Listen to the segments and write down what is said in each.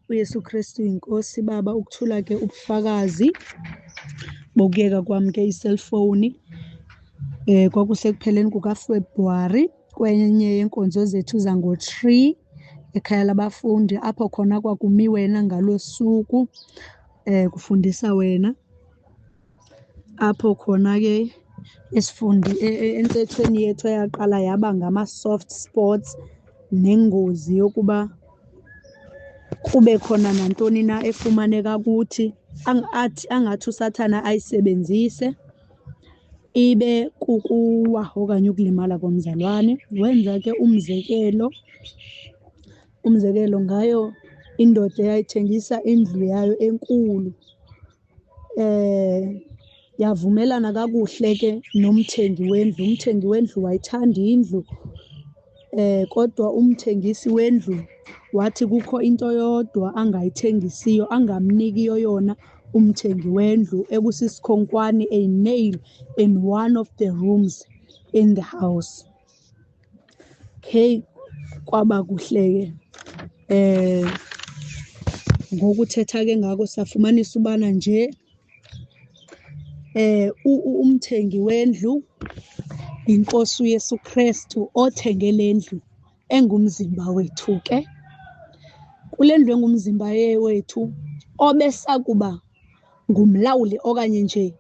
UYesu Kristu yiNkosi. Baba, ukuthula ke ubufakazi bokuyeka kwam ke iselfowuni. Kwakusekupheleni kukaFebruwari kwenye yeenkonzo zethu zango-three ekhaya labafundi, apho khona kwakumi wena ngalo suku kufundisa wena. Apho khona ke entethweni yethu eyaqala yaba ngama-soft spots nengozi yokuba kube khona nantoni na efumaneka kuthi athi angathi uSathana ayisebenzise ibe kukuwa okanye ukulimala komzalwane. Wenza ke umzekelo, umzekelo ngayo indoda eyayithengisa indlu yayo enkulu. Yavumelana kakuhle ke nomthengi wendlu, umthengi wendlu wayithanda indlu, kodwa umthengisi wendlu wathi kukho into yodwa angayithengisiyo, angamnikiyo yona umthengi wendlu, ekusisikhonkwane, a nail in one of the rooms in the house. Okay, kwaba kuhle ke. Ngokuthetha ke ngako safumanisa ubana nje umthengi wendlu iNkosi uYesu Kristu othenge le ndlu engumzimba wethu ke. Kule ndlu engumzimba wethu obesakuba ngumlawuli okanye nje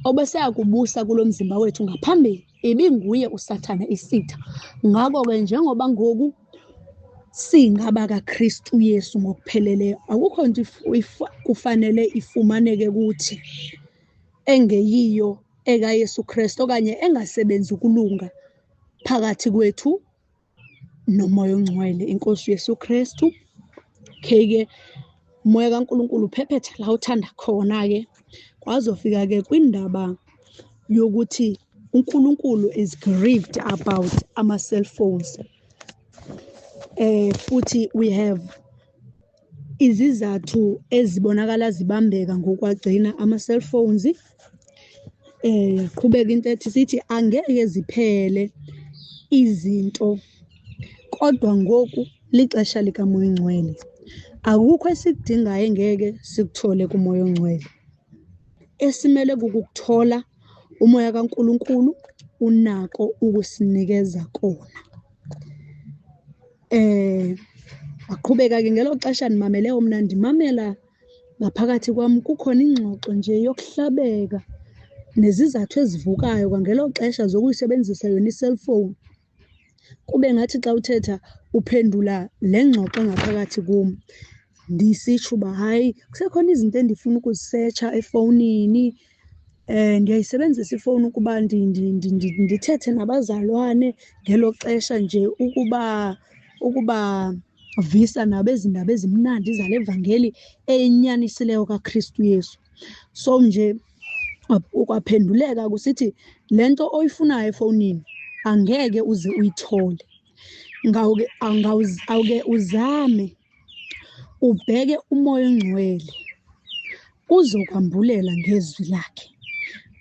obesakubusa kulo mzimba wethu ngaphambili ibinguye uSathana isitha. Ngako ke njengoba ngoku singaba kaKristu Yesu ngokupheleleyo, akukho nto kufanele ifumaneke kuthi engeyiyo ekaYesu Kristu okanye engasebenzi ukulunga phakathi kwethu noMoya oNgcwele iNkosi uYesu Kristu. Okay ke, uMoya kaNkulunkulu uphephetha la uthanda khona ke. Kwazofika ke kwindaba yokuthi uNkulunkulu is grieved about ama-cellphones. Futhi we have izizathu ezibonakala zibambeka ngokwagcina ama-cellphones. Qhubeka into ethi sithi angeke ziphele izinto, kodwa ngoku lixesha likaMoya oNgcwele. Akukho esikudingayo engeke sikuthole kuMoya oNgcwele. Esimele kukukuthola uMoya kaNkulunkulu unako ukusinikeza kona. Waqhubeka ke ngelo xesha ndimamele mna, ndimamela ngaphakathi kwam kukhona ingxoxo nje yokuhlabeka nezizathu ezivukayo kwangelo xesha zokuyisebenzisa yona i-cellphone. Kube ngathi xa uthetha uphendula le ngxoxo engaphakathi kum. Ndisitsho uba hayi, kusekhona izinto endifuna ukuzisetsha efowunini. Ndiyayisebenzisa ifowuni ukuba ndithethe nabazalwane ngelo xesha nje, ukuba visa nabo ezi ndaba ezimnandi zale vangeli eyinyanisileyo kaKristu Yesu. So nje ukwaphenduleka kusithi le nto oyifunayo efowunini angeke uze uyithole. Ngawuke awuke uzame ubheke uMoya oNgcwele uzokwambulela ngezwi lakhe.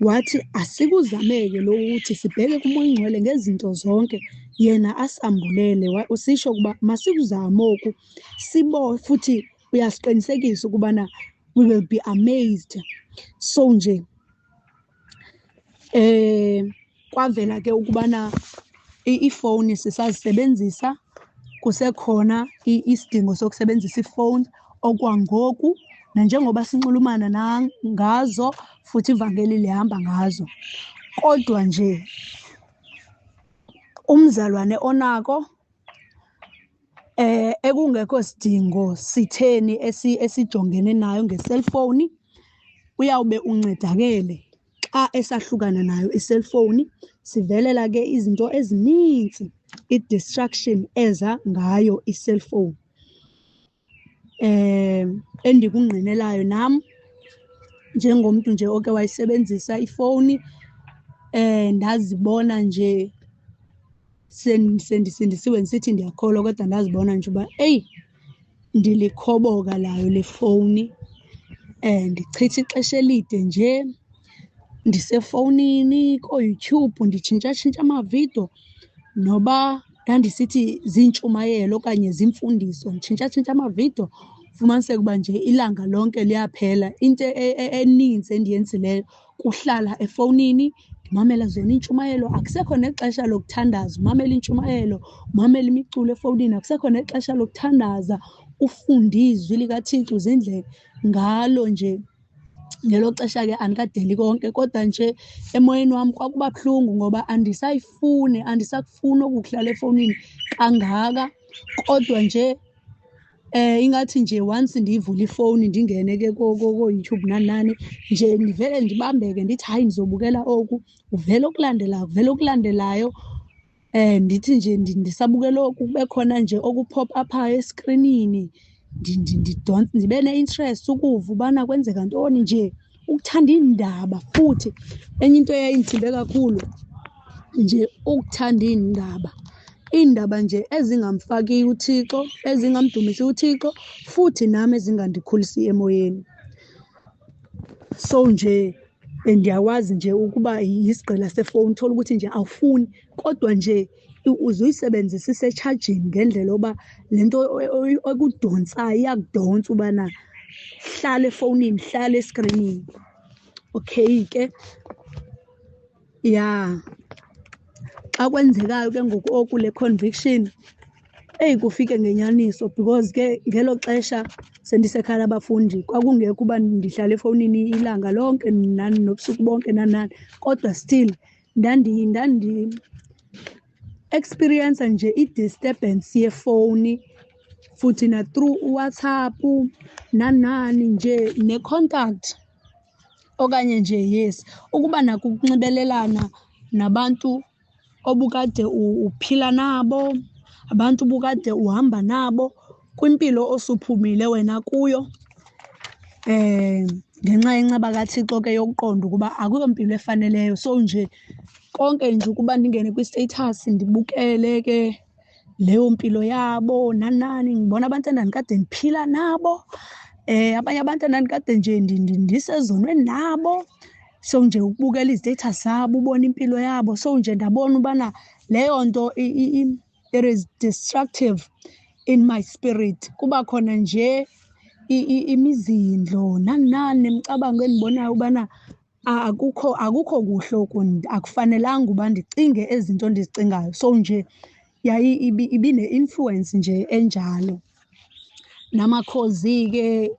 Wathi asikuzameke lokhu ukuthi sibheke kuMoya oNgcwele ngezinto zonke, yena asambulele. Usisho ukuba masikuzame oku, sibo futhi uyasiqinisekisa ukubana we will be amazed. So nje kwavela ke ukubana ifowuni sisazisebenzisa, kusekhona isidingo sokusebenzisa ifowuni okwangoku, nanjengoba sinxulumana ngazo futhi ivangeli lihamba ngazo. Kodwa nje umzalwane onako ekungekho sidingo sitheni esijongene nayo nge-cellphone, uyawube uncedakele xa esahlukana nayo i-cellphone. Sivelela ke izinto ezininzi, i-distraction eza ngayo i-cellphone. Endikungqinelayo nam njengomntu nje oke wayisebenzisa ifowuni, ndazibona nje sendisindisiwe ndisithi ndiyakholwa, kodwa ndazibona nje uba eyi ndilikhoboka layo le fowuni. Ndichitha ixesha elide nje ndisefowunini kooYouTube nditshintshatshintsha amavidiyo, noba Ndandisithi ziintshumayelo okanye ziimfundiso, nditshintshatshintsha amavidiyo ufumaniseke uba nje ilanga lonke liyaphela. Into eninzi endiyenzileyo kuhlala efowunini ndimamela zona iintshumayelo. Akusekho nexesha lokuthandaza, umamele intshumayelo, umamele imiculo efowunini. Akusekho nexesha lokuthandaza, ufunde izwi likaThixo, uzindle ngalo nje. Ngelo xesha ke andikadeli konke, kodwa nje emoyeni wam kwakuba buhlungu ngoba andisayifuni, andisakufuni oku kuhlala efowunini kangaka. Kodwa nje ingathi nje once ndiyivule ifowuni ndingene ke kooYouTube nani nani nje, ndivele ndibambeke ndithi hayi, ndizobukela oku, kuvele okulandelayo, kuvele okulandelayo. Ndithi nje ndisabukela oku, kube khona nje oku-pop uphayo eskrinini, ndibe ne-interest ukuva ubana kwenzeka ntoni nje, ukuthanda iindaba. Futhi enye into eyayindithimbe kakhulu nje ukuthanda iindaba, iindaba nje ezingamfakiyo uThixo, ezingamdumisi uThixo, futhi nam ezingandikhulisi emoyeni. So nje ndiyakwazi nje ukuba yisigqila sefowuni, uthole ukuthi nje awufuni kodwa nje uzuyisebenzisa isetshajini ngendlela yoba le nto ekudontsayo iyakudonsa ubana hlala efowunini, hlala eskrinini. Okay ke, ya, xa kwenzekayo ke ngoku oku, le conviction, eyi, kufike ngenyaniso, because ke ngelo xesha sendisekhaya labafundi kwakungekho uba ndihlala efowunini ilanga lonke nani nobusuku bonke nani nani, kodwa still ndandi experience nje i-disturbance yefowuni, futhi na through uWhatsApp nani nani nje, ne-contact okanye nje, yes, ukuba nako ukunxibelelana nabantu obukade uphila nabo, abantu ubukade uhamba nabo kwimpilo osuphumile wena kuyo, ngenxa yenceba kaThixo ke yokuqonda ukuba akuyo mpilo efaneleyo. So nje konke nje ukuba ndingene kwi-status ndibukele ke leyo mpilo yabo nani nani, ngibona abantu endandikade ndiphila nabo, abanye abantu endandikade nje ndisezonweni nabo. So nje ukubukela izi-status zabo, ubone impilo yabo, so nje ndabona ubana leyo nto it is destructive in my spirit. Kuba khona nje imizindlo nani nani nemicabango endibonayo ubana akukho kuhle oku, akufanelanga uba ndicinge ezi zinto ndizicingayo. So nje yayi ibine-influence nje enjalo. Namakhozi-ke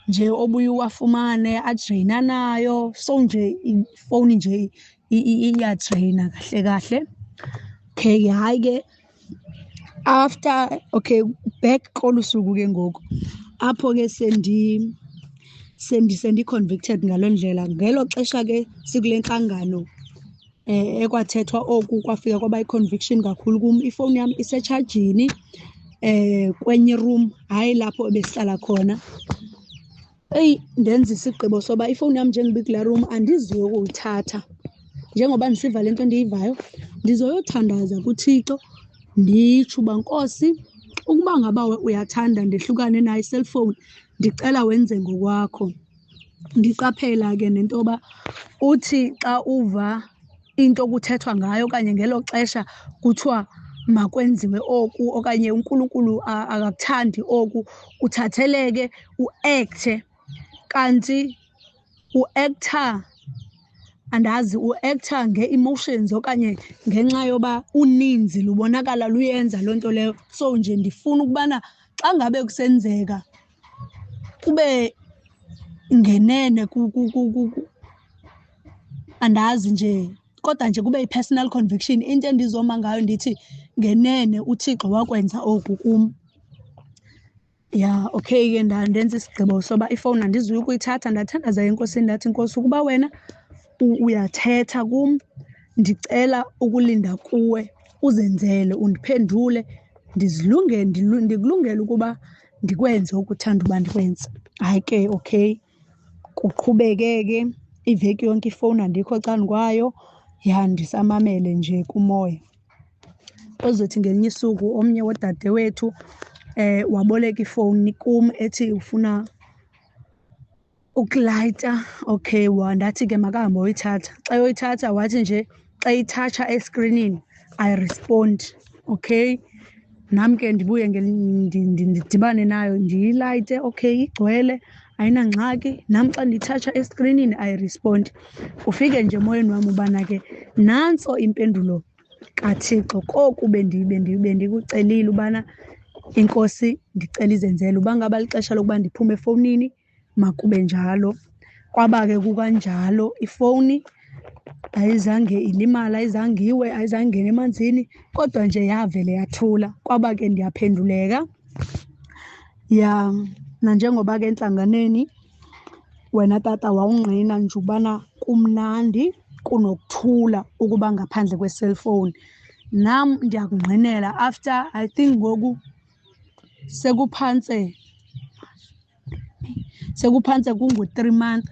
nje obuye uwafumane adrayina nayo. So nje ifowuni nje iyadrayina kahle kahle. Okay, hhayi-ke, after, okay, back kolu suku ke ngoku apho ke sendi-convicted ngaloo ndlela. Ngelo xesha ke sikule ntlangano ekwathethwa oku, kwafika kwaba yi-conviction kakhulu kum. Ifowuni yam isetshajini kwenye room, hayi lapho ebesihlala khona. Eyi, ndenza isigqibo soba ifowuni yam njengoba ikulaa room andizuyokuyithatha, njengoba ndisiva le nto ndiyivayo, ndizoyothandaza kuThixo, nditsho uba Nkosi, ukuba ngaba uyathanda ndehlukane nayo i-cellphone, ndicela wenze ngokwakho. Ndiqaphela ke nento yoba uthi xa uva into kuthethwa ngayo okanye ngelo xesha kuthiwa makwenziwe oku okanye uNkulunkulu akakuthandi oku, uthatheleke uekthe, kanti uektha, andazi, uektha nge-emotions okanye ngenxa yoba uninzi lubonakala luyenza loo nto leyo. So nje ndifuna ukubana xa ngabe kusenzeka kube ngenene andazi nje, kodwa nje kube yi-personal conviction, into endizoma ngayo ndithi ngenene uThixo wakwenza oku kum. Ya, okay ke, ndenza isigqibo soba ifowuni andizuyi ukuyithatha. Ndathandaza eNkosini, ndathi, Nkosi, ukuba wena uyathetha kum, ndicela ukulinda kuwe, uzenzele, undiphendule, ndikulungele ukuba ndikwenze okuthanda uba ndikwenze. Hayi ke, okay, kuqhubeke ke iveki yonke ifowuni andikho ecaleni kwayo, ya, ndisamamele nje kumoya. Ozothi ngelinye isuku omnye wodadewethu waboleka ifowuni kum ethi ufuna ukulayita. Okay, ndathi ke makahambe oyithatha. Xa eyoyithatha wathi nje xa eyithatsha eskrinini ayirespondi. Okay, nam ke ndibuye ndidibane nayo, ndiyilayite, okay, igcwele, ayinangxaki. Nam xa ndithatsha eskrinini ayirespondi. Ufike nje emoyeni wam ubana ke nantso impendulo kaThixo koku bendikucelile ubana iNkosi ndicela izenzele. Uba ngaba lixesha lokuba ndiphume efowunini, makube njalo. Kwaba ke kukanjalo, ifowuni ayizange ilimale, ayizange iwe, ayizange ingene emanzini, kodwa nje yavele yathula. Kwaba ke ndiyaphenduleka. Ya, nanjengoba ke entlanganeni wena tata wawungqina nje ubana kumnandi kunokuthula ukuba ngaphandle kwe-cellphone. Nam ndiyakungqinela after I think ngoku sekuphantse kungu-3 month,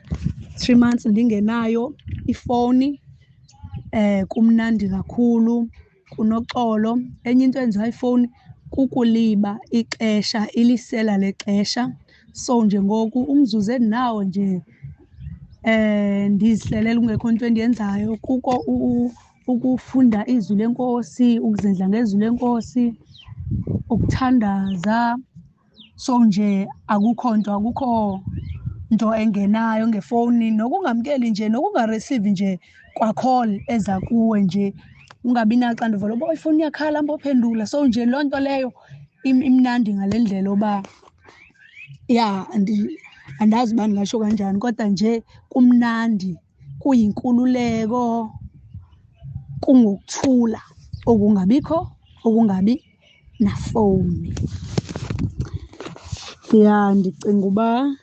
3 months ndingenayo ifowuni. Kumnandi kakhulu, kunoxolo. Enye into eyenziwa yifowuni kukuliba ixesha, ilisela lexesha. So nje ngoku umzuzu endinawo nje ndizihlelela kungekho nto endiyenzayo kuko ukufunda izwi leNkosi, ukuzindla ngezwi leNkosi, ukuthandaza. So nje akukho nto, akukho nto engenayo ngefowuni, nokungamkeli nje, nokungaresivi nje kwa call eza kuwe nje, ungabi naxanduva loba ifowuni iyakhala ambophendula. So nje loo nto leyo imnandi ngale ndlela oba ya, andazi uba ndingatsho kanjani, kodwa nje kumnandi, kuyinkululeko, kungokuthula okungabikho, okungabi nafowuni. Ya, ndicinga uba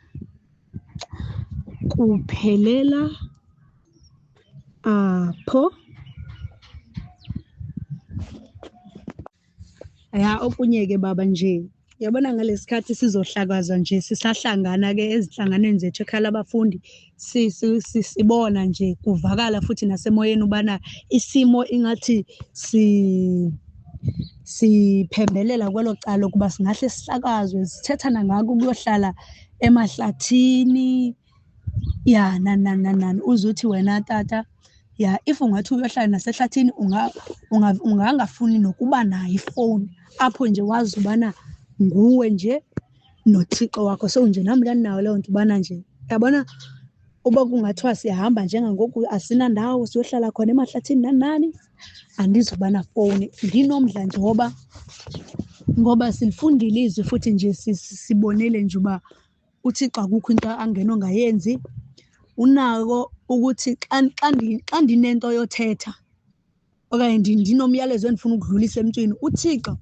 kuphelela apho. Ya, okunye ke baba nje, uyabona ngalesikhathi sizohlakazwa nje, sisahlangana ke ezihlanganweni zethu ekhaya labafundi, sibona nje kuvakala futhi nasemoyeni ubana isimo ingathi siphembelela kwelo cala ukuba singahle sihlakazwe, sithethana ngako ukuyohlala emahlathini. Ya, nani, nani, nani, nani. Uze uthi wena tata, ya, if ungathi uyohlala nasehlathini, ungangafuni nokuba nayo ifowuni, apho nje wazi ubana nguwe nje noThixo wakho. So nje nam ndandinayo leyo nto ubana nje, uyabona, uba kungathiwa siyahamba njengangoku asinandawo siyohlala khona emahlathini nani nani, andizuba nafowuni. Ndinomdla nje ngoba silifundile izwi futhi nje sibonile nje uba uThixo akukho into angenongayenzi. Unako ukuthi xa ndinento yothetha okanye ndinomyalezo endifuna ukudlulisa emntwini, uThixo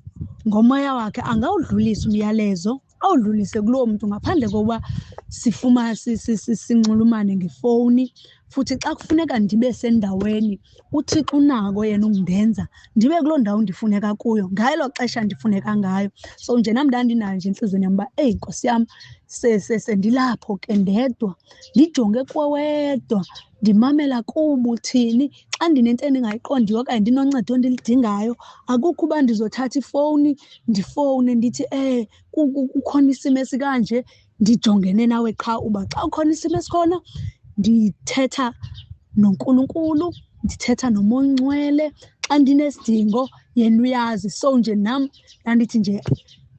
ngomoya wakhe angawudlulisa umyalezo, awudlulise kuloo mntu ngaphandle kokuba sinxulumane ngefowuni. Futhi xa kufuneka ndibe sendaweni, uThixo unako yena ukundenza ndibe kuloo ndawo ndifuneka kuyo ngelo xesha ndifuneka ngayo. So nje nam ndandinayo nje entliziyweni yam uba, eyi Nkosi yam, sendilapho ke ndedwa, ndijonge kuwe wedwa, ndimamela kuba uthini. Xa ndinento endingayiqondiyo okanye ndinoncedo endilidingayo, akukho uba ndizothatha ifowuni ndifowune ndithi, kukhona isimo esikanje, ndijongene nawe qha. Uba xa kukhona isimo esikhona, ndithetha noNkulunkulu, ndithetha noMoya oNgcwele. Xa ndinesidingo, yena uyazi. So nje nam ndandithi nje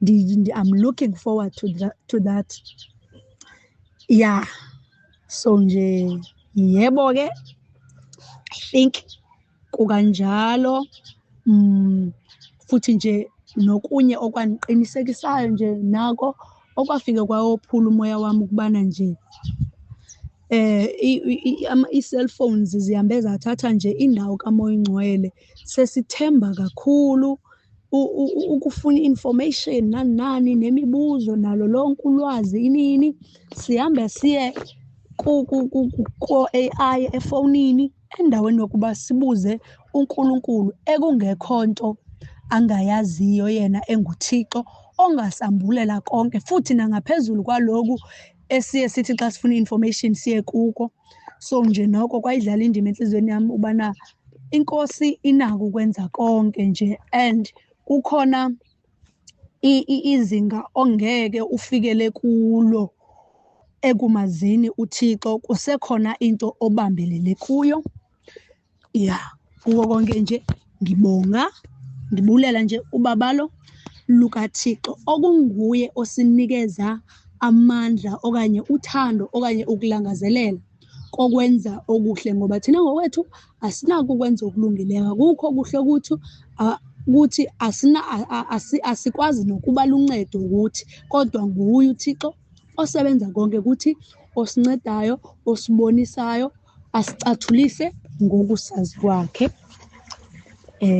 I'm looking forward to that, to that. Yeah. So nje yebo ke, I think kukanjalo. Futhi nje nokunye okwandiqinisekisayo nje nako okwafika kwawophula umoya wami ukubana nje i-cellphones zihambe zathatha nje indawo kaMoya oNgcwele. Sesithemba kakhulu ukufuna i-information nani nani nemibuzo nalo lonke ulwazi inini, sihambe siye ko-AI efonini endaweni yokuba sibuze uNkulunkulu ekungekho nto angayaziyo yena enguThixo ongasambulela konke, futhi nangaphezulu kwaloku esiye sithi xa sifuna i-information siye kuko. So nje noko kwayidlala indima enhliziyweni yami ubana iNkosi inako ukwenza konke nje, and kukhona izinga ongeke ufikele kulo ekumazini uThixo, kusekhona into obambelele kuyo. Ya, kuko konke nje ngibonga Ndibulela nje ubabalo lukaThixo okunguye osinikeza amandla okanye uthando okanye ukulangazelela kokwenza okuhle, ngoba thina ngokwethu asinako ukwenza okulungileyo. Akukho okuhle kuthi, kuthi asina asikwazi nokuba luncedo kuthi, kodwa nguye uThixo osebenza konke kuthi, osincedayo, osibonisayo, asicathulise ngokusazi kwakhe.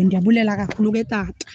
Ndiyabulela kakhulu ke tata.